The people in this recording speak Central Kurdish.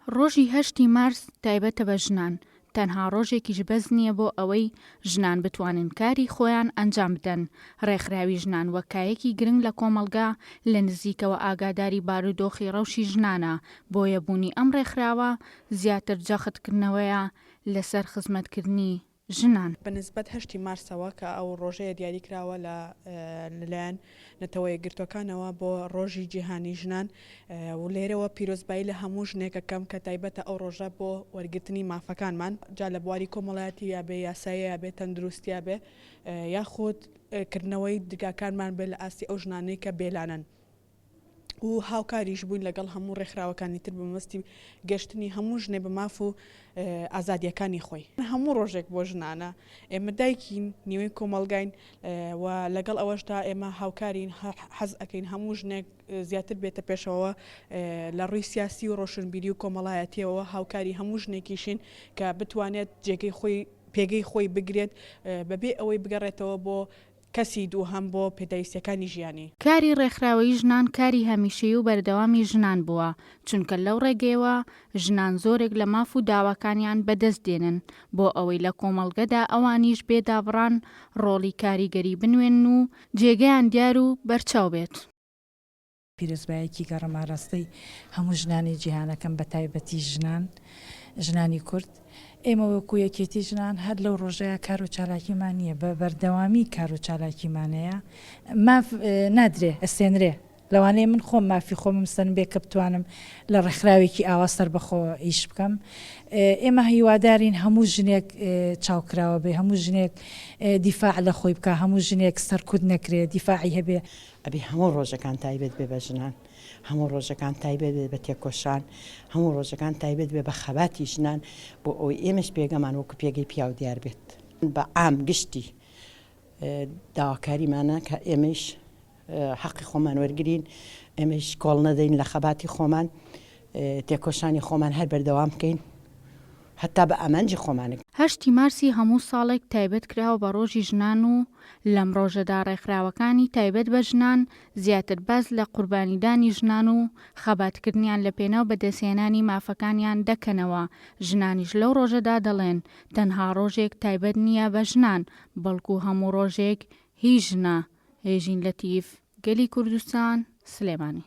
ڕۆژی هەشتی مارس تایبەتە بە ژنان، تەنها ڕۆژێکیش بەس نییە بۆ ئەوەی ژنان بتوانن کاری خۆیان ئەنجام بدەن، ڕێکخراوی ژنان وەک کایەکی گرنگ لە کۆمەڵگا لە نزیکەوە ئاگاداری بارودۆخی ڕەوشی ژنانە، بۆیە بوونی ئەم ڕێکخراوە زیاتر جەختکردنەوەیە لەسەر خزمەتکردنی ژنان. بە نسبەت هەشتی مارسەوە کە ئەو ڕۆژەیە دیاری کراوە لە لەلایەن نەتەوە یەکگرتووەکانەوە بۆ ڕۆژی جیهانی ژنان و لێرەوە پیرۆزبایی لە هەموو ژنێک ئەکەم کە تایبەتە ئەو ڕۆژە بۆ وەرگرتنی مافەکانمان جا لە بواری کۆمەڵایەتی یا بێ یاساییە یا بێ تەندروستیا بێ یاخود کردنەوەی درگاکانمان بێ لە ئاستی ئەو ژنانەی کە بێلانەن. و هاوکاریش بووین لەگەڵ هەموو ڕێکخراوەکانی تر بە مەبەستی گەشتنی هەموو ژنێ بە ماف و ئازادییەکانی خۆی. هەموو ڕۆژێک بۆ ژنانە، ئێمە دایکین، نیوەی کۆمەڵگاین و لەگەڵ ئەوەشدا ئێمە هاوکارین، حەز ئەکەین هەموو ژنێک زیاتر بێتە پێشەوە لە ڕووی سیاسی و ڕۆشنبیری و کۆمەڵایەتییەوە، هاوکاری هەموو ژنێکیشین کە بتوانێت جێگەی خۆی پێگەی خۆی بگرێت بەبێ ئەوەی بگەڕێتەوە بۆ کەسی دووهەم بۆ پێداویستیەکانی ژیانی. کاری ڕێکخراوەیی ژنان کاری هەمیشەیی و بەردەوامی ژنان بووە، چونکە لەو ڕێگەیەوە ژنان زۆرێک لە ماف و داواکانیان بەدەست دێنن، بۆ ئەوەی لە کۆمەڵگەدا ئەوانیش بێ دابڕان ڕۆڵی کاریگەری بنوێنن و جێگەیان دیار و بەرچاو بێت. پیرۆزبایەکی گەڕم ئاراستەی هەموو ژنانی جیهانەکەم بە تایبەتی ژنان ژنانی کورد ئێمە وەکو یەکێتی ژنان هەر لەو ڕۆژەیە کار و چالاکیمان نییە بە بەردەوامی کار و چالاکیمانەیە ماف نادرێ ئەسێنرێ لەوانەیە من خۆم مافی خۆمم سەن بێ کە بتوانم لە ڕێکخراوێکی ئاوا سەربەخۆ ئیش بکەم ئێمە هیوادارین هەموو ژنێک چاوکراوە بێ هەموو ژنێک دیفاع لە خۆی بکە هەموو ژنێک سەرکوت نەکرێ دیفاعی هەبێ. ئەبێ هەموو ڕۆژەکان تایبەت بێ بە ژنان، هەموو ڕۆژەکان تایبەت بێت بە تێکۆشان، هەموو ڕۆژەکان تایبەت بێ بە خەباتی ژنان بۆ ئەوەی ئێمەش پێگەمان وەکو پێگەی پیاو دیار بێت. بە عام گشتی داواکاریمانە کە ئێمەیش حەقی خۆمان وەرگرین، ئێمەیش کۆڵ نەدەین لە خەباتی خۆمان، تێکۆشانی خۆمان هەر بەردەوام بکەین هەتا بە ئامانجی خۆمان. هەشتی مارسی هەموو ساڵێک تایبەت کراوە بە ڕۆژی ژنان و لەم ڕۆژەدا ڕێکخراوەکانی تایبەت بە ژنان زیاتر باس لە قوربانیدانی ژنان و خەباتکردنیان لە پێناو بەدەستهێنانی مافەکانیان دەکەنەوە، ژنانیش لەو ڕۆژەدا دەڵێن تەنها ڕۆژێک تایبەت نییە بە ژنان بەڵکو هەموو ڕۆژێک هی ژنە. هێژین لەتیف، گەلی کوردستان، سلێمانی.